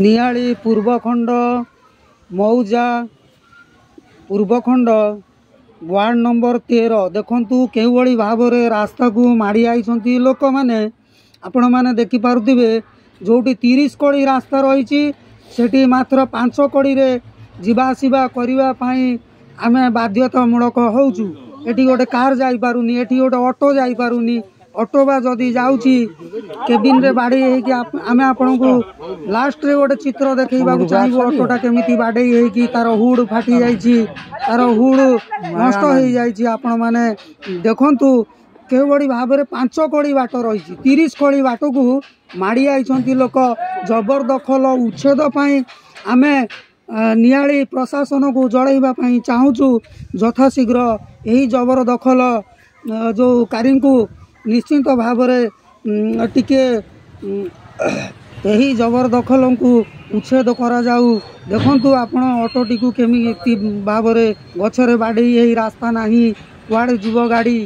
ନିଆଳି ପୂର୍ବଖଣ୍ଡ ମୌଜା Purbakhanda ward number 13। ଦେଖନ୍ତୁ କେଉଁଭଳି ଭାବରେ ରାସ୍ତାକୁ ମାଡ଼ି ଆଇଛନ୍ତି ଲୋକମାନେ। ଆପଣମାନେ ଦେଖିପାରୁଥିବେ, ଯେଉଁଠି 30 କଡ଼ି ରାସ୍ତା ରହିଛି, ସେଠି ମାତ୍ର 5 କଡ଼ିରେ ଯିବା ଆସିବା କରିବା ପାଇଁ ଆମେ ବାଧ୍ୟତାମୂଳକ ହେଉଛୁ। ଏଠି ଗୋଟେ କାର୍ ଯାଇପାରୁନି, ଏଠି ଗୋଟେ ଅଟୋ ଯାଇପାରୁନି। ଅଟୋ ବା ଯଦି ଯାଉଛି, କେବିନରେ ବାଡ଼େଇ ହେଇକି। ଆମେ ଆପଣଙ୍କୁ ଲାଷ୍ଟରେ ଗୋଟେ ଚିତ୍ର ଦେଖେଇବାକୁ ଚାହିଁବୁ, ଅଟୋଟା କେମିତି ବାଡ଼େଇ ହେଇକି ତାର ହୁଡ଼ ଫାଟି ଯାଇଛି, ତାର ହୁଡ଼ ନଷ୍ଟ ହେଇଯାଇଛି। ଆପଣମାନେ ଦେଖନ୍ତୁ କେଉଁଭଳି ଭାବରେ 5 କଡ଼ି ବାଟ ରହିଛି, 30 କଡ଼ି ବାଟକୁ ମାଡ଼ି ଆଇଛନ୍ତି ଲୋକ। ଜବରଦଖଲ ଉଚ୍ଛେଦ ପାଇଁ ଆମେ ନିଆଳି ପ୍ରଶାସନକୁ ଜଣାଇବା ପାଇଁ ଚାହୁଁଛୁ। ଯଥାଶୀଘ୍ର ଏହି ଜବରଦଖଲ ଯେଉଁ କାରୀଙ୍କୁ ନିଶ୍ଚିନ୍ତ ଭାବରେ ଟିକେ ଏହି ଜବରଦଖଲଙ୍କୁ ଉଚ୍ଛେଦ କରାଯାଉ। ଦେଖନ୍ତୁ ଆପଣ ଅଟୋଟିକୁ କେମିତି ଭାବରେ ଗଛରେ ବାଡ଼େଇ ହେଇ, ରାସ୍ତା ନାହିଁ, କୁଆଡ଼େ ଯିବ ଗାଡ଼ି?